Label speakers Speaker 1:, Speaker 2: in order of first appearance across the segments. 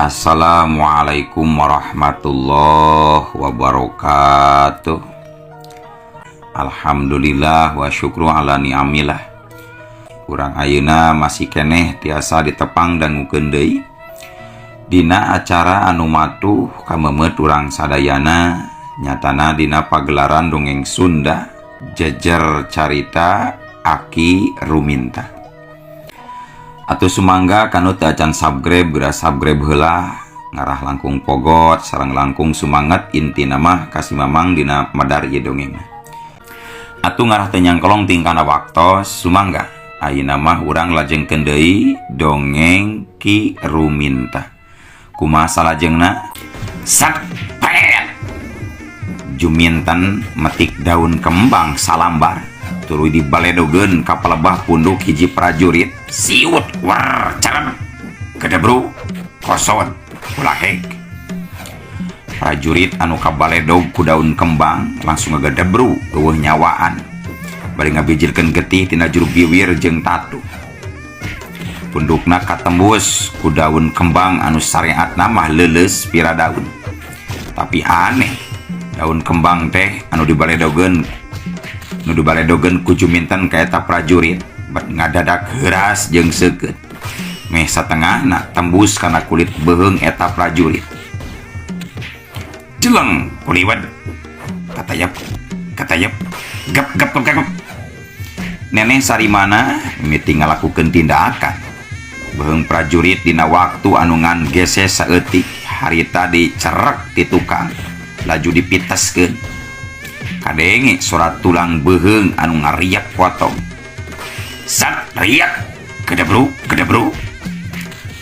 Speaker 1: Assalamualaikum warahmatullahi wabarakatuh. Alhamdulillah wa syukru ala ni'amillah. Urang ayeuna masih keneh tiasa ditepang dangukeun deui dina acara anu matuh kamemet urang sadayana, nyatana dina pagelaran dongeng Sunda Jejer Carita Aki Ruminta. Atuh sumangga kanu teu acan subscribe, geura subscribe heula, ngarah langkung pogot sareng langkung sumanget, intina mah kasih mamang dina medar ieu dongeng. Atuh ngarah teu nyangkolong tingkana waktos, sumangga ayeuna mah urang lajengkeun deui dongeng Ki Ruminta. Kumaha salajengna? Sapet Juminten metik daun kembang salambar, tuluy dibaledogeun ka palebah punduk hiji prajurit. Siut, war, carem, gedebru, kosot, ulahek. Prajurit anu kabaledog ku daun kembang langsung ngagedebru, euweuh nyawaan, bari ngabijilkeun getih tina juru biwir jeung tatu. Pundukna katembus ku daun kembang anu sareatna mah leuleus pira daun. Tapi aneh, daun kembang teh anu dibaledogeun ku Juminten ka eta prajurit bet ngadadak heuras jeung seukeut, meh satengahna tembus kana kulit beuheung eta prajurit. Jeleng, kuliwet, katayap, katayap, gep gep gep gep. Neneh Sarimana mimiti ngalakukeun tindakan. Beuheung prajurit dina waktu anu ngan geses saeutik harita dicerek ti tukang, laju dipiteskeun. Kadenge suara tulang beuheung anu ngariak potong. Sat, riak, gedebru, gedebru.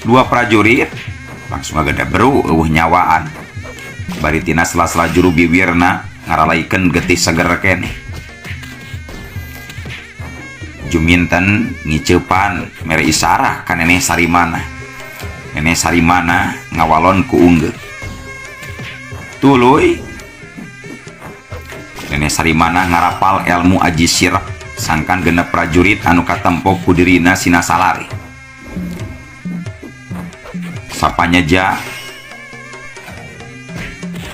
Speaker 1: Dua prajurit langsung ngagedebru, euweuh nyawaan, bari tina sela-sela juru biwirna ngaralaikeun getih seger keneh. Juminten ngiceupan mere isarah ka Neneh Sarimana. Neneh Sarimana ngawalon ku unggeur. Tuluy Neneh Sarimana ngarapal ilmu aji sirep sangkan genep prajurit anu katempo ku dirina sina salari. Sapanya ja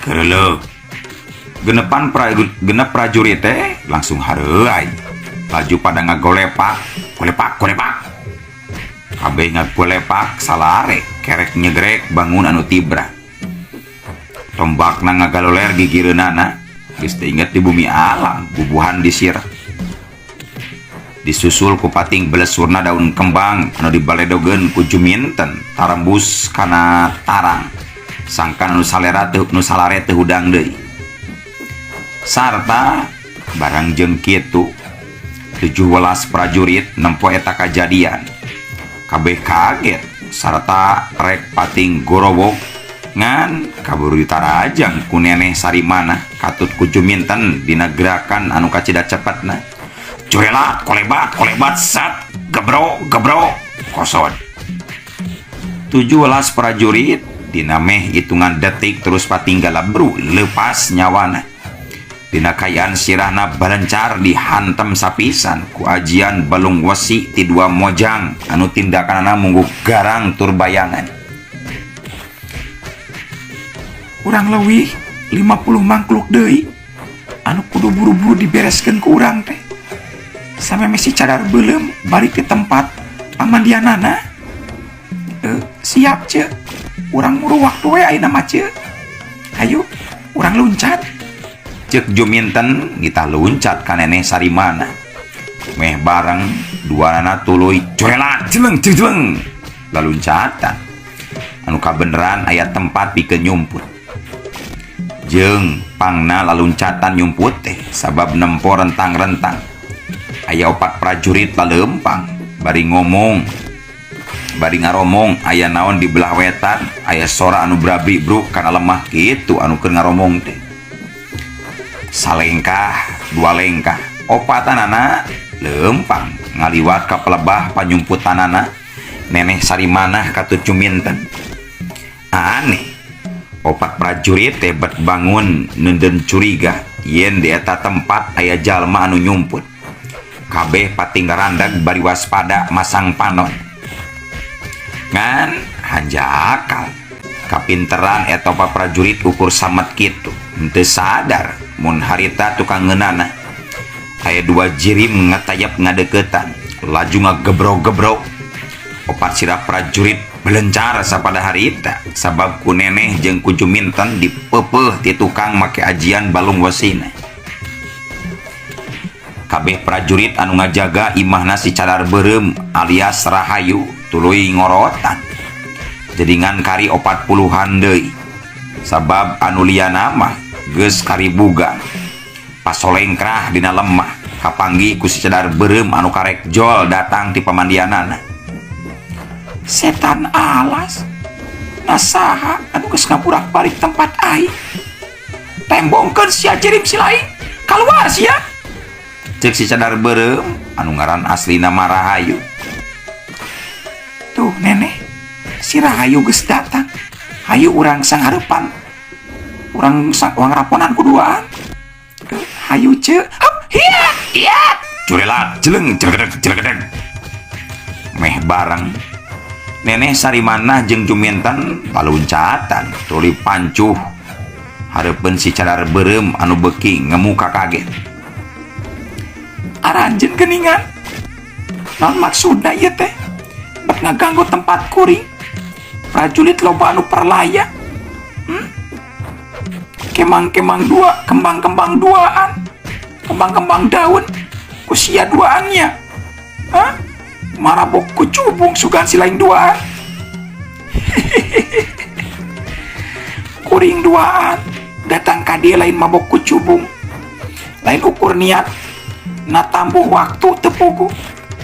Speaker 1: kereuleuh. Genepan genep prajurit teh langsung hareuai, laju pada ngagolepak, golepak, golepak. Kabeh ngagolepak salare, kerek nyegrek bangun anu tibra. Tombakna ngagaloler gigireunana, geus teu inget di bumi alam, bubuhan disirep. Disusul ku pating belesurna daun kembang anu dibaledogeun ku Juminten tarembus kana tarang, sangkan nu salare teu hudang deui. Sarta barang jeung kitu 17 prajurit nempo eta kajadian. Kabeh kaget sarta rek pating gorowok, ngan kaburu ditarajang ku Neneh Sarimana katut ku Juminten dina gerakan anu kacida cepetna. Curelat, kolebat, kolebat, sat, gebro, gebro, kosot. 17 prajurit dina meh hitungan detik terus patinggalabru lepas nyawana. Dina kayaan sirahna balencar dihantem sapisan ku ajian balung wesi ti dua mojang anu tindakanana munggu garang tur bayangan. Kurang leuwih 50 mangkluk deui anu kudu buru-buru dibereskeun ku urang teh. Sampai si cadar belum balik ke tempat pamandianana. Siap, Ce. Urang muru waktu we ayeuna mah, Ce. Hayu, urang luncat. Cek Juminten kita luncat ka Neneh Sarimana. Meh bareng duanana tuluy curelat, jeleng jeleng, laluncatan. Anu kabeneran aya tempat pikeun nyumput. Jeung pangna laluncatan nyumput teh sabab nempo rentang-rentang. Aya opat prajurit lalempang bari ngomong, bari ngaromong aya naon di belah wetan. Aya sora anu brabri bro kana lemah kitu anu keur ngaromong teh. Salengkah, dua lengkah, opatanana lempang ngaliwat ka pelebah panyumputanana Neneh Sarimana katut Juminten. Aneh, opat prajurit teh bet bangun nenden curiga yen di eta tempat aya jalma anu nyumput. Kabeh patinggarandag bari waspada masang panon, ngan hanjakal. Kapinteran eta opat prajurit ukur samet kitu. Henteu sadar mun harita tukang ngeunana. Aya dua jirim ngatayap ngadeukeutan, laju ngagebro-gebro. Opat sirah prajurit belencar sapada harita sabab ku neneh jeung ku Juminten dipeupeuh ti tukang make ajian balung wesina. Kabeh prajurit anu ngajaga imahna si Cadar Beureum alias Rahayu tuluy ngorotan. Jadi ngan kari 40-an deui. Sabab anu liyana mah geus karibugan. Pasolengkrah dina lemah kapanggih ku si Cadar Beureum anu karek jol datang ti pamandianana. Setan alas. Nah saha anu geus ngaburak-balik tempat aing. Tembongkeun sia jirim si lain. Kaluar sia. Cek si Cadar Beureum anu ngaran aslina mah Rahayu. Tuh nenek, si Rahayu geus datang. Hayu urang sanghareupan. Urang sang urang raponan kuduaan. Hayu ce. Hup, hiat, hiat. Curelat, jeleng, jelegedeg, jelegedeg. Meh bareng. Neneh Sarimanah jeung Juminten paluncatan tuluy pancuh hareupeun si Cadar Beureum anu beuki ngemu kakaget. Aranjeun geuningan. Naon maksudna ieu teh? Bet ngaganggu tempat kuring. Prajurit loba anu perlaya. Kemang-kemang dua, kembang-kembang duaan. Kembang-kembang daun. Ku sia duaannya. Hah? Marabok ku cubung sugan si lain duaan. Kuring duaan. Datang ka dieu lain mabok ku cubung. Lain ukur niat. Na tambuh waktu tepugu.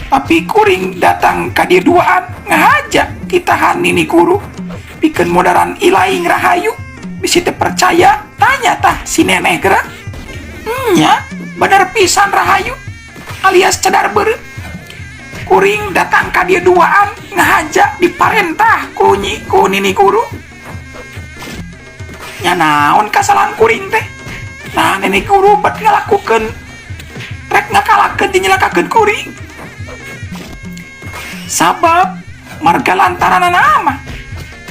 Speaker 1: Tapi kuring datang ka dieu duaan ngahaja titahan nini guru. Pikeun modaran ilaing Rahayu. Bisi teu percaya tanya tah si neneh gerak. Nya bener pisan Rahayu alias Cadar Beureum. Kuring datang ka dieu duaan ngahaja diparentah ku nyi ku nini guru. Nya naon kasalahan kuring teh? Nah nini guru bet ngalakukeun rek ngakalakeun jeung nyelakakeun kuring. Sabab marga lantaran mah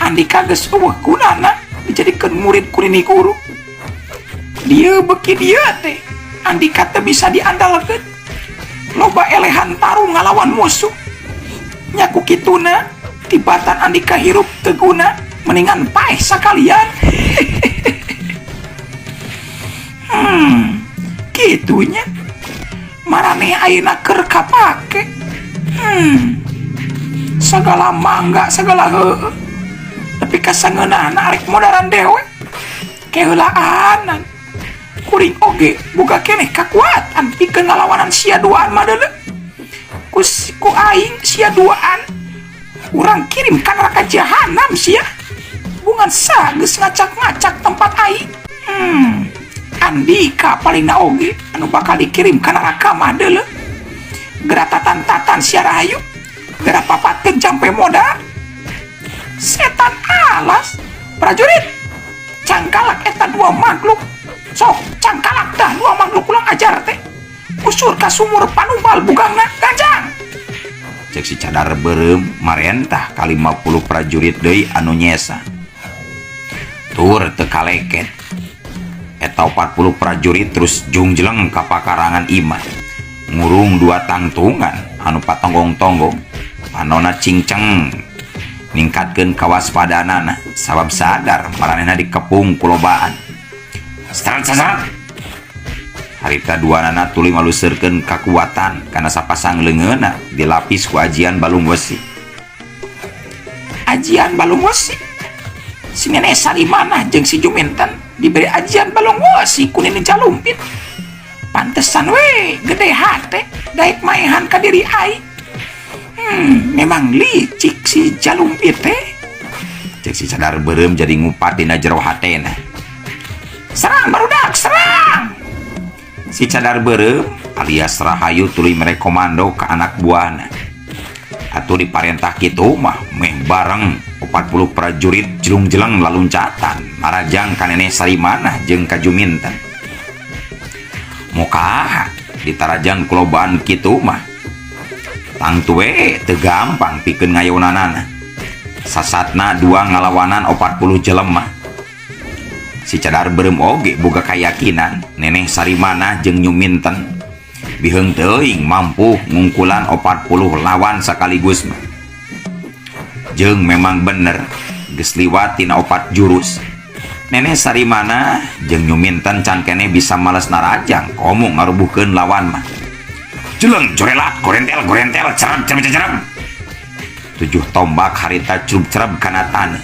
Speaker 1: Andika geus eueuh gunana dijadikeun murid ku nini guru. Dieu beuki dieu teh Andika teu bisa diandalkeun. Loba elehan tarung ngalawan musuh. Nya ku kituna tibatan Andika hirup teu guna mendingan paeh sakalian. Kitunya. Maraneh ayeuna keur kapake. Sagala mangga sagala heueuh. Tapi kasangeunahna arek modaran dewek. Keheulaanan. Kuring oge boga keneh kakuatan pikeun ngalawanan sia duaan mah deuleu. Ku aing sia duaan urang kirim ka neraka jahanam sia. Bungan sa geus ngacak-ngacak tempat aing. Andika palingna oge anu bakal dikirim ka neraka mah deuleu. Geura tatan-tatan sia Rahayu. Geura papatkeun jampe modar. Setan alas. Prajurit, cangkalak eta dua makhluk. Sok cangkalak dah dua makhluk ulang ajar teh. Usur ka sumur panumbal bugangna ganjang. Cek si Cadar Beureum marentah ka 50 prajurit deui anu nyesa. Tur teu kaleket. Eta 40 prajurit terus jungjeleng ka pakarangan imah. Ngurung dua tangtungan anu patonggong-tonggong. Panona cingceng. Ningkatkeun kawaspadanana sabab sadar maranehna dikepung ku lobaan. Seret seret. Harita duanana tuluy maluseurkeun kakuatan kana sapasang leungeunna dilapis ku ajian balung wesi. Ajian balung wesi. Si Nenek Sarimanah jeung si Juminten diberi ajian balung wesi ku Nini Jalumpit. Pantesan we gede hate daek maehan ka diri aing. Memang licik si Jalumpit teh. Cek si Cadar Beureum jadi ngupat dina jero hatena. Serang barudak, serang. Si Cadar Beureum alias Rahayu tuluy mere komando ka anak buahna. Atuh diparentah kitu mah meh bareng 40 prajurit jelung-jeleng laluncatan marajang ka Nenek Sarimanah jeung ka Juminten. Mukaha ditarajang kulobaan kitu mah. Tangtu we teu gampang pikeun ngayonanana. Sasatna dua ngalawanan 40 jelema. Si Cadar Beureum oge boga kayakinan Neneh Sarimana jeung Nyuminten biheung teuing mampu ngungkulan 40 lawan sakaligus mah. Jeung memang bener geus liwat tina 4 jurus. Neneh Sarimana jeung Nyuminten can keneh bisa males narajang komo ngarubuhkeun lawan mah. Jeleng jorelat gorentel gorentel cerem cerem cerem. 7 tombak harita curub-cereb kana taneuh.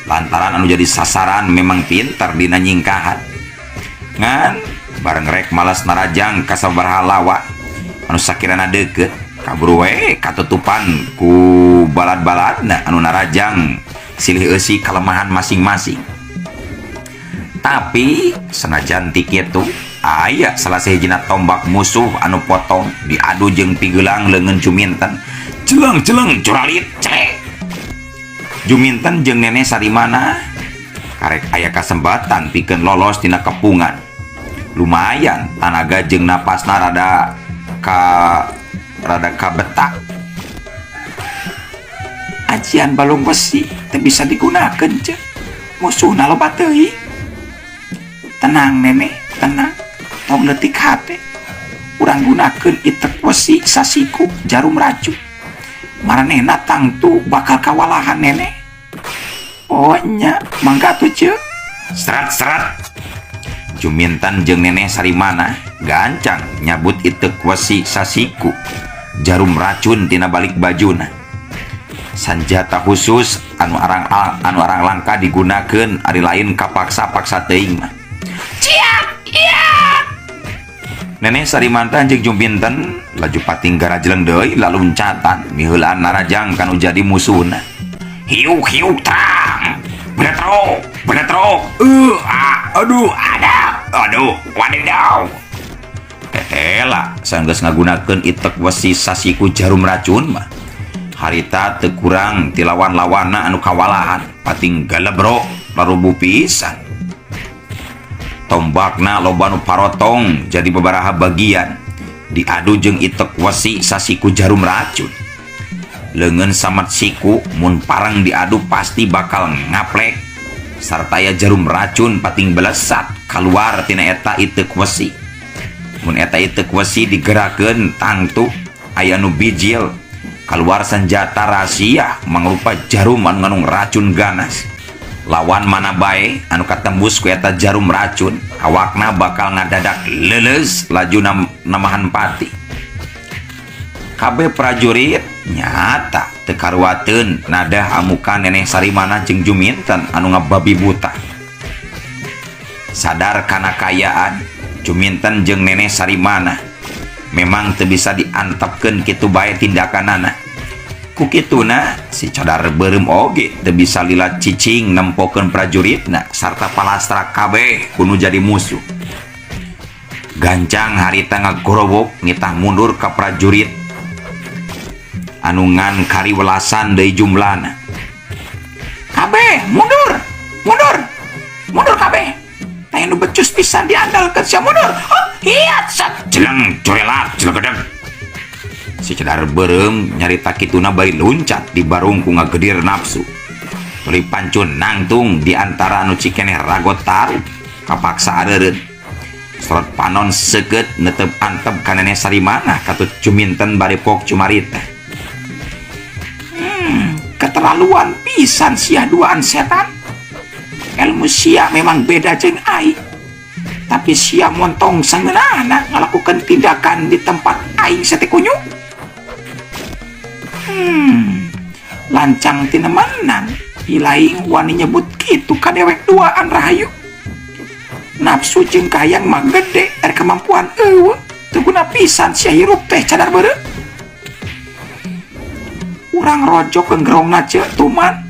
Speaker 1: Lantaran anu jadi sasaran memang pinter dina nyingkahan. Ngan bareng rek malas narajang ka sabaraha lawa anu sakirana deukeut kaburu we katutupan ku balad-baladna anu narajang silih eusi kalemahan masing-masing. Tapi senajan ti kitu aya salah sahijina tombak musuh anu potong diadu jeung pigelang leungeun Juminten. Jeleng-jeleng curalit celek. Juminten jeung Neneh Sarimana karek aya kasempatan pikeun lolos tina kepungan. Lumayan tanaga jeung napasna rada kabetak. Ajian balung besi teu bisa digunakeun ceu. Musuhna loba teuing. Tenang Nenek, tenang. Tong leutik hate. Urang gunakeun itek wesi sasiku jarum racun. Maranehna tangtu bakal kawalahan Nenek. Oh nya, mangga atuh ceu. Serat-serat. Juminten jeung Neneh Sarimana gancang nyabut itek wesi sasiku jarum racun tina balik bajuna. Sanjata khusus anu arang langka digunakeun ari lain kapaksa-paksa teuing mah. Ciak, iak. Neneh Sarimana jeung Juminten laju pating garajleng deui laluncatan miheulaan narajang kanu jadi musuhna. Hiuk hiuk terang. Benetrok, benetrok. Aduh, ada. Aduh, wadidaw. Tetela sanggeus ngagunakeun itek wesi sasiku jarum racun mah. Harita teu kurang ti lawan-lawanna anu kawalahan, pating galebrok larubuh pisan. Tombakna loba nu parotong jadi babaraha bagian diadu jeung itek wesi sasiku jarum racun. Leungeun samat siku mun parang diadu pasti bakal ngaplek. Sarta aya jarum racun pating belesat kaluar tina eta itek wesi. Mun eta itek wesi digerakeun tangtu aya nu bijil kaluar senjata rahasia mangrupa jarum anu ngandung racun ganas. Lawan mana bae anu katembus ku eta jarum racun awakna bakal ngadadak leuleus laju namahan pati. Kabeh prajurit nyata teu karuateun nadah amukan Neneh Sarimana jeung Juminten anu ngababi buta. Sadar kana kaayaan Juminten jeung Neneh Sarimana memang teu bisa diantepkeun kitu bae tindakanana. Ku kituna si Cadar Beureum oge teu bisa lila cicing nempokeun prajuritna sarta palastra kabeh kudu jadi musuh. Gancang harita ngagorowok ngitah mundur ka prajurit anu ngan kari welasan deui jumlahna. Kabeh mundur, mundur, mundur kabeh. Tah nu becus pisan diandalkeun sia mundur. Oh, hiat sat jeleng corelat jelegedeg. Si Cadar Beureum nyarita kituna bari luncat di barung ku ngagedir nafsu. Tuluy pancun nangtung di antara anu cikeneh ragot taruh kapaksa areureun. Sorot panon seukeut netep antep ka Neneh Sarimana katut Juminten bari pok cumarita. Keterlaluan pisan sia duaan setan. Ilmu sia memang beda jeung aing. Tapi sia montong sangeunahna ngalakukeun tindakan di tempat aing sate kunyuk. Lancang tina menang. Ilaing wani nyebut kitu ka dewek duaan rahayu. Nafsu jeung kahayang mah gede ari kemampuan eueuh. Teu guna pisan sia hirup teh Cadar Beureum. Urang rojok gerongna ceu tuman.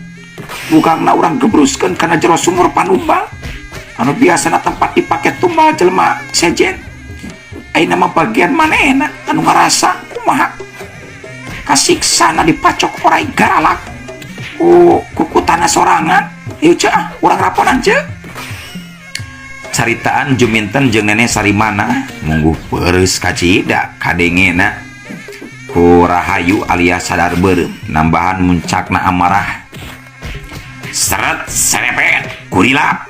Speaker 1: Bugangna urang gebruskeun kana jero sumur panumbal. Anu biasana tempat dipake tumbal jelema sejen. Ayeuna mah bagian manehna anu ngarasa kumaha. Kasiksana dipacok orai garalak. Ku kukutana sorangan. Ayo ceu ah, urang raponan ceu. Caritaan Juminten jeung Neneh Sarimana mungguh peureus kacida kadengena ku Rahayu alias Cadar Beureum nambahan muncakna amarah. Seret serepet kurilap.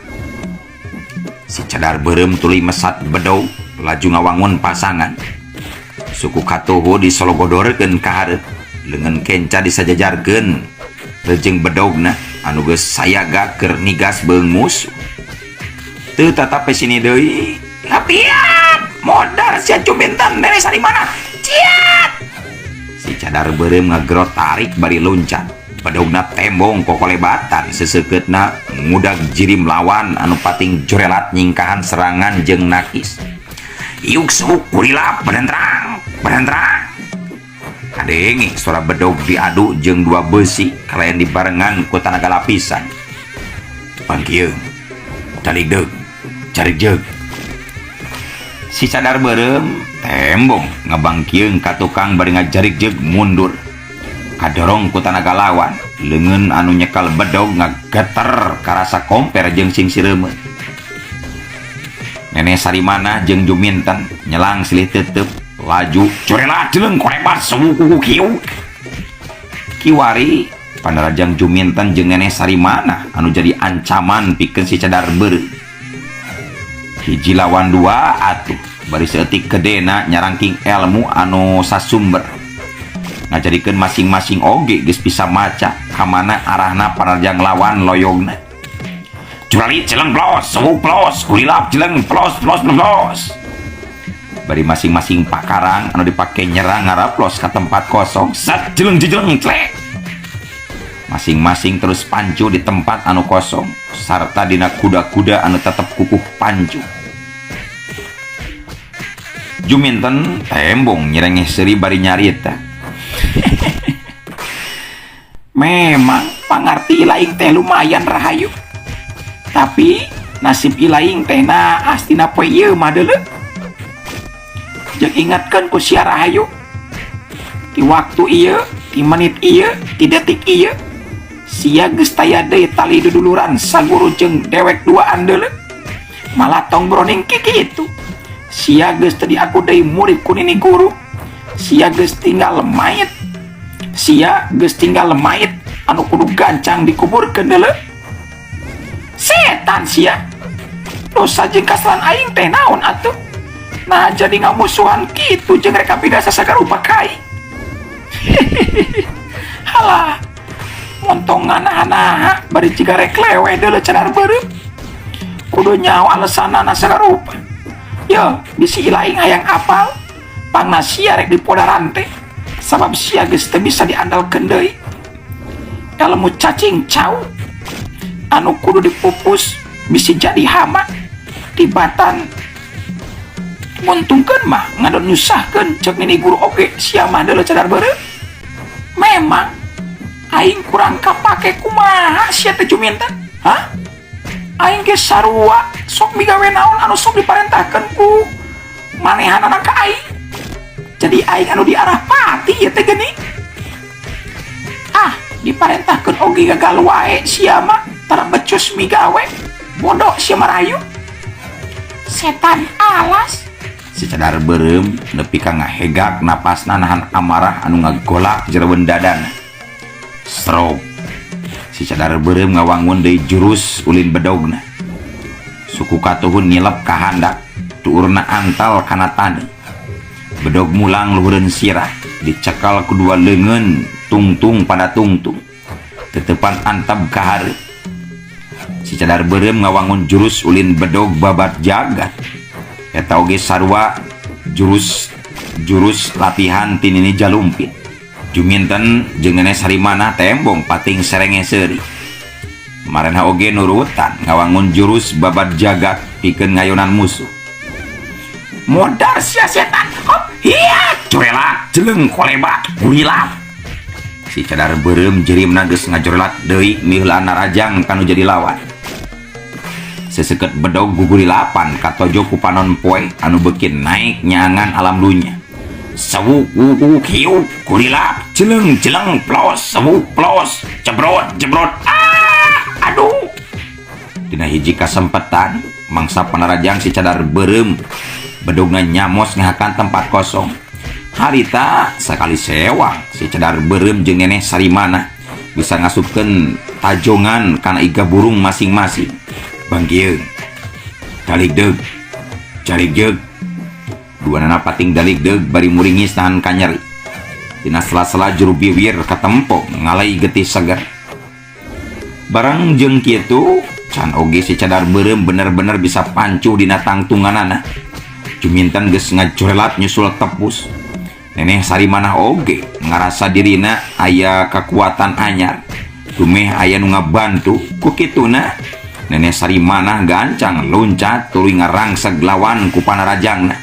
Speaker 1: Si cadar beureum tuluy mesat bedog laju ngawangun pasangan. Suku katuhu disologodorkeun ka hareup, leungeun kenca disajajarkeun rejeung bedogna anu geus sayaga keur nigas beung musuh. Teu tatape sini deui. Ngapiat modar sia Juminten Nenek Sarimana. Ciat. Si cadar beureum ngagerot tarik bari luncat. Bedogna tembong kokolebatan seseukeutna ngudag jirim lawan anu pating jorelat nyingkahan serangan jeung nakis. Iuk suuk kurilap berentrang berentrang. Kadenge suara bedog diadu jeung dua besi kalayan dibarengan ku tanaga lapisan. Pangkieung caligdeug carig jeug. Si cadar beureum tembong ngabangkieung ka tukang bari ngajarik jeug mundur. Kadorong ku tanaga lawan, leungeun anu nyekal bedog ngageter karasa komper jeung sing sireumeun. Nenek Sarimana jeung Juminten nyelang silih tetep laju corelat jeleng korebat suku kiuk. Kiwari panarajang Juminten jeung Nenek Sarimana anu jadi ancaman pikeun si cadar beureum. Hiji lawan dua atuh bari saeutik kedena nyarangking ilmu anu sasumber. Ngajadikeun masing-masing oge geus bisa maca kamana arahna panarjang lawan loyogna. Curali jeleng plos, suwuk plos, kurilap jeleng plos plos plos. Bari masing-masing pakarang anu dipake nyerang ngaraplos ka tempat kosong, set jeleng jeleng clek. Masing-masing terus pancu di tempat anu kosong sarta dina kuda-kuda anu tetep kukuh pancu. Juminten tembong nyerengeh seuri bari nyarita. Memang pangarti ilaing teh lumayan rahayu. Tapi nasib ilaing teh naas dina poe ieu mah deuleu. Jeung ingatkeun ku sia rahayu. Di waktu ieu, di menit ieu, di detik ieu, sia geus taya deui tali duduluran saguru jeung dewek duaan deuleu. Malah tong broning kikitu. Sia geus teu diaku deui murid ku nini guru. Sia geus tinggal mayit. Sia geus tinggal mayit anu kudu gancang dikuburkeun deuleu. Setan sia. Dosa jeung kasalahan aing teh naon atuh? Nah jadi ngamusuhan kitu jeung reka pidasa sagarupa kai. Halah, montong nganaha-naha bari jiga rek leweh deuleu cadar beureum. Kudu nyaho alesanana sagarupa. Yo, bisi ilaing hayang apal, pangna sia rek dipodaran teh. Sabab sia geus teu bisa diandalkeun deui. Ilmu cacing cau anu kudu dipupus bisi jadi hama tibatan nguntungkeun mah ngadon nyusahkeun cek nini guru oge sia mah deuleu cadar beureum. Memang aing kurang kapake kumaha sia teh Juminten? Hah? Aing ge sarua sok migawe naon anu sok diparentahkeun ku manehanana ka aing. Jadi aing anu diarah pati ieu teh geuning. Ah, diparentahkeun oge gagal wae sia mah tara becus migawe. Bodoh sia mah rahayu. Setan alas. Si cadar beureum nepi ka ngahegak napasna nahan amarah anu ngagolak jeroeun dadana. Stroke. Si cadar beureum ngawangun deui jurus ulin bedogna. Suku katuhun ngilep ka handap, tuurna antal kana taneuh. Bedog mulang luhureun sirah, dicekal ku dua leungeun tungtung pada tungtung. Tetepan antab ka hareup. Si cadar beureum ngawangun jurus ulin bedog babat jagat. Eta oge sarua jurus jurus latihan ti Nini Jalumpit. Juminten jeung Nenek Sarimana tembong pating serenge seuri. Maranehna oge nurutan ngawangun jurus babat jagat pikeun ngayonan musuh. Modar sia setan. Hop, hiat, corelat, jeleng kolebat, gurilap. Si cadar beureum jirimna geus ngajorelat deui miheulaan narajang kanu jadi lawan. Seseukeut bedog gugurilapan katojo ku panon poe anu beuki naik nyaangan alam dunya. Sewuk wuk hiuk gurilap jeleng jeleng plos sewuk plos jebrot jebrot ah aduh. Dina hiji kasempetan mangsa panarajang si cadar beureum bedogna nyamos ngahakan tempat kosong. Harita sakali sewang si cadar beureum jeung Nenek Sarimana Bisa ngasupkeun tajongan kana iga burung masing-masing. Bangkieung. Daligdeug. Jaligdeug. Duanana pating daligdeug bari muringis nahan kanyeri. Dina sela-sela juru biwir katempo ngalai getih seger. Barang jeung kitu can oge si cadar beureum bener-bener bisa pancuh dina tangtunganana. Juminten geus ngajorelat nyusul tepus. Neneh Sarimanah oge ngarasa dirina aya kakuatan anyar. Dumeh aya nu ngabantu ku kituna. Neneh Sarimanah gancang loncat tuluy ngarangseg lawan ku panarajangna.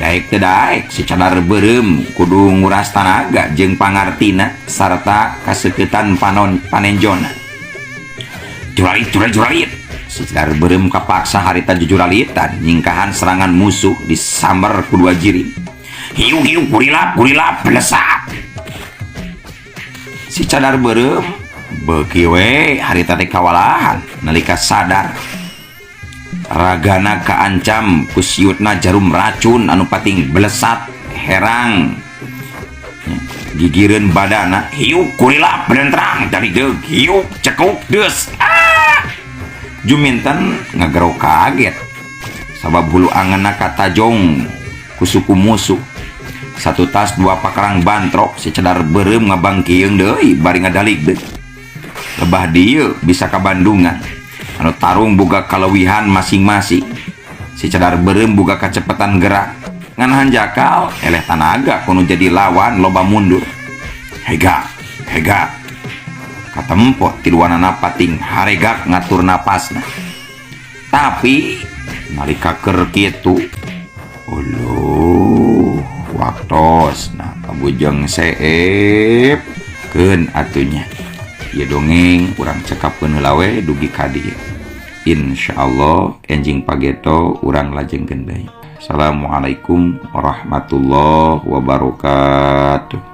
Speaker 1: Daek teu daek si cadar beureum kudu nguras tanaga jeung pangartina sarta kaseuketan panon panenjona. Juralit juralit juralit. Si cadar beureum kapaksa harita jujuralitan nyingkahan serangan musuh disamber ku dua jirim. Hiu hiu gurilap gurilap belesat. Si cadar beureum beuki we harita teh kawalahan nalika sadar ragana kaancam ku siutna jarum racun anu pating belesat herang gigireun badana. Hiu kurilap belentrang dari deug hiu cekuk deus ah! Juminten ngagero kaget sabab hulu angeunna katajong ku suku musuh. Satu tas dua pakarang bantrok si cadar beureum ngabangkieung deui bari ngadalig deui. Lebah dieu bisa ka Bandungan anu tarung boga kalewihan masing-masing. Si cadar beureum boga kacepetan gerak ngan hanjakal eleh tanaga kudu jadi lawan loba mundur. Hega hega katempo tiluanana pating haregak ngatur napasna. Tapi nalika keur kitu uluh waktosna kabujeng seep keun atunya. Ieu dongeng urang cekapkeun heula we dugi ka dieu. Insyaallah enjing pageto urang lajengkeun deui. Assalamualaikum warahmatullahi wabarakatuh.